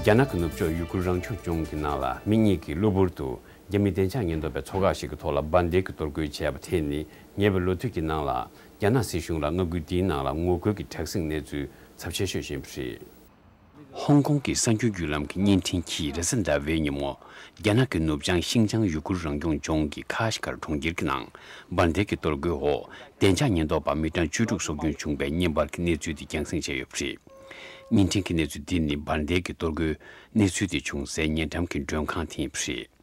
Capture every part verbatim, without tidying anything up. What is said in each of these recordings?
རྒྱ་ནག་གི་ནུབ་ཕྱོགས་ཡུ་གུར་རང་སྐྱོང་ལྗོངས་ཀྱི་ནང་ལ་མི་གཉིས་ཀྱིས་གློ་བུར་དུ་རྒྱ་མི་བདེ་འཇགས་ཉེན་རྟོག་པའི་ཚོགས་ཁག་ཞིག་གི་ཐོག་ལ་འབར་མདེལ་གྱི་གཏོར་རྒོལ་བྱས་པ་དེ་ནི་ཉེ་བའི་ལོ་དུས་ཀྱི་ནང་ལ་རྒྱ་ནག་སྲིད་གཞུང་ལ་མངའ་ཁུལ་དེའི་ནང་ལ་ངོ་རྒོལ་གྱི་དྲག་ཟིང་གནས་ཚུལ་ཚབས་ཆེ་ཤོས་ཤིག་ཡིན་པ་རེད། ཧོང་ཀོང་གི་གསར་འགྱུར་བརྒྱུད་ལམ་གྱི་བརྙན་འཕྲིན་གྱིས་རེས་གཟའ་ཟླ་བའི་ཉིན་མོ། རྒྱ་ནག་གི་ནུབ་བྱང་ཤིང་ཅང་ཡུ་གུར་རང་སྐྱོང་ལྗོངས་ཀྱི་ཁ་ཤི་ཁར་གྲོང་ཁྱེར་གྱི་ནང་། འབར་མདེལ་གྱི་གཏོར་རྒོལ་འོག་བདེ་འཇགས་ཉེན་རྟོག་པ་མི་གྲངས་བཅུ་དྲུག་སྲོག་སྐྱོན་བྱུང་བའི་བརྙན་པར་གྱི་གནས་ཚུལ་དེ་རྒྱང་སྲིང་བྱས་ཡོད་པ་རེད། བརྙན་འཕྲིན་གྱི་གནས་ཚུལ་འདི་ནི་འབར་མདེལ་གྱི་གཏོར་རྒོལ་གནས་ཚུལ་དེ་བྱུང་སའི་ཉེ་འགྲམ་གྱི་མགྲོན་ཁང་དེ་ཡིན་པ་རེད།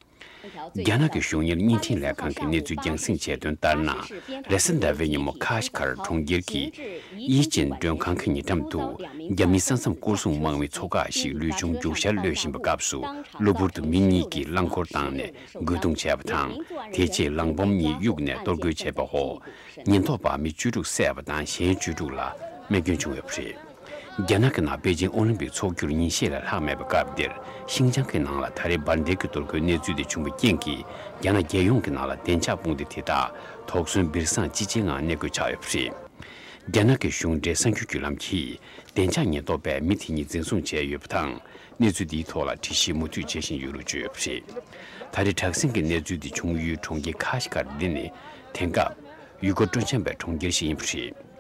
རྒྱ་ནག་གི་གཞུང་གཉེར་བརྙན་འཕྲིན་ལས་ཁང་གིས་གནས་ཚུལ་རྒྱང་སྲིང་བྱས་དོན་ལྟར་ན། རེས་གཟའ་ཟླ་བའི་ཉིན་མོ་ཁ་ཤི་ཁར་གྲོང་ཁྱེར་གྱི་ཡི་ཅིན་མགྲོན་ཁང་གི་ཉེ་འགྲམ་དུ། རྒྱ་མིའི་ས་མཚམས་སྐོར་སྲུང་དམག་མི་ཚོ་ཁག་ཞིག་ལུས་སྦྱོང་རྒྱུག་ཤར་གློད་བཞིན་པའི་སྐབས་སུ། གློ་བུར་དུ་མི་གཉིས་ཀྱིས་རླངས་འཁོར་བཏང་ནས་རྒོལ་རྡུང་བྱས་པ་དང་། དེ་རྗེས་རླངས་བམ་གཉིས་གཡུགས་ནས་གཏོར་རྒོལ་བྱས་པའོ། ཉེན་རྟོག་པ་མི་བཅུ་དྲུག་བསད་པ་དང་གཞན་བཅུ་དྲུག་ལ་རྨས་སྐྱོན་བྱུང་ཡོད་པ་རེད། རྒྱ་ནག་གི་ནང་པེ་ཅིང་ཨོ་ལིམ་པིག་འཚོགས་རྒྱུར་ཉིན་ཤས་ལས་ལྷག་མེད་པའི་སྐབས་འདིར། ཤིང་ཅང་གི་ནང་ལ་ད་རེས་འབར་མདེལ་གྱི་གཏོར་རྒོལ་གནས་ཚུལ་དེ་བྱུང་བའི་རྐྱེན་གྱིས། རྒྱ་ནག་རྒྱལ་ཡོངས་ཀྱི་ནང་ལ་བདེ་འཇགས་དཔུང་སྡེ་དེ་དག་དོགས་ཟོན་སྦིར་སང་ཅི་ཆའི་ངང་གནས་དགོས་ཆགས་ཡོད་པ་རེད། རྒྱ་ནག་གི་གཞུང་འབྲེལ་གསར་འགྱུར་བརྒྱུད་ལམ་གྱིས། བདེ་འཇགས་ཉེན་རྟོག་པས་མི་དེ་གཉིས་འཛིན་བཟུང་བྱས་ཡོད་པ་དང་། གནས་ཚུལ་འདིའི་ཐོག་ལ་དྲི་ཞིབ་མུ་མཐུད་བྱེད་བཞིན་ཡོད་ལུགས་བརྗོད་ཡོད་པ་རེད། ད་རེས་དྲག་ཟིང་གི་གནས་ཚུལ་འདི་བྱུང་ཡུལ་གྲོང་ཁྱེར་ཁ་ཤི་ཁར་འདི་ནི། དེང་སྐབས་ཡུ་གུར་སྤྲོ་འཆམ་པའི་གྲོང་ཁྱེར་ཞིག་ཡིན་པ་རེད།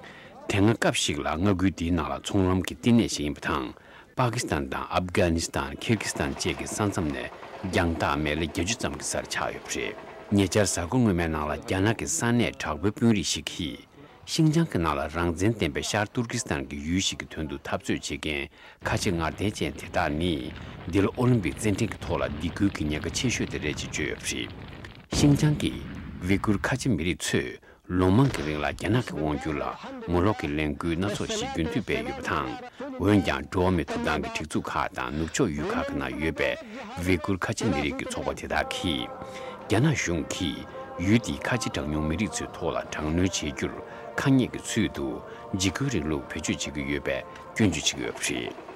དེ་སྔ་སྐབས་ཤིག་ལ་མངའ་ཁུལ་འདིའི་ནང་ལ་ཚོང་ལམ་གྱི་བསྟི་གནས་ཤིག་ཡིན་པ་དང་། པ་ཀི་སི་ཐན་དང་ཨབ་གྷ་ནི་སི་ཐན། ཁིར་གི་སི་ཐན་བཅས་ཀྱི་ས་མཚམས་ནས་རྒྱང་ཐག་མེ་ལེ་བརྒྱད་ཅུ་ཙམ་གྱི་སར་ཆགས་ཡོད་པ་རེད། ཉེ་ཆར་གཟའ་འཁོར་སྔོན་མའི་ནང་ལ་རྒྱ་ནག་གི་ས་གནས་དྲག་པོའི་དཔོན་རིགས་ཤིག་གིས། ཤིང་ཅང་གི་ནང་ལ་རང་བཙན་ལྡན་པའི་ཤར་ཏུར་ཀི་སི་ཐན་གྱི་ཡུལ་ཞིག་གི་དོན་དུ་འཐབ་རྩོད་བྱེད་མཁན་ཁ་ཆེ་ངར་ལྡན་ཅན་དེ་དག་ནི། འདིར་ཨོ་ལིམ་པིག་རྩེད་འགྲན་གྱི་ཐོག་ལ་སྡིགས་སྐུལ་གྱི་ཉེན་ཁ་ཆེ་ཤོས་དེ་རེད་ཅེས་བརྗོད་ཡོད་པ་རེད། ཤིང་ཅང་གི་ཝི་གུར་ཁ་ཆེ་མི་རིགས་ཚོས། ལོ་མང་གི་རིང་ལ་རྒྱ་ནག་གི་དབང་སྒྱུར་ལ་ངོ་ལོག་གི་ལས་འགུལ་སྣ་ཚོགས་ཤིག་རྒྱུན་མཐུད་སྤེལ་ཡོད་པ་དང་། འོན་ཀྱང་། འགྲོ་བ་མིའི་ཐོབ་ཐང་གི་སྒྲིག་འཛུགས་ཁག་དང་ནུབ་ཕྱོགས་ཡུལ་ཁག་གི་ནང་ཡོད་པའི་ཝི་གུར་ཁ་ཆེ་མི་རིགས་ཀྱི་ཚོགས་པ་དེ་དག་གིས། རྒྱ་ནག་གཞུང་གིས་ཡུལ་དེའི་ཁ་ཆེ་གྲངས་ཉུང་མི་རིགས་ཚོའི་ཐོག་ལ་དྲག་གནོན་བྱེད་རྒྱུར་ཁ་ཉེས་ཀྱི་ཚུལ་དུ་འཇིགས་སྐུལ་རིང་ལུགས་བེད་སྤྱོད་བྱེད་ཀྱི་ཡོད་པའི་སྐྱོན་བརྗོད་བྱེད་ཀྱི་ཡོད་པ་རེད།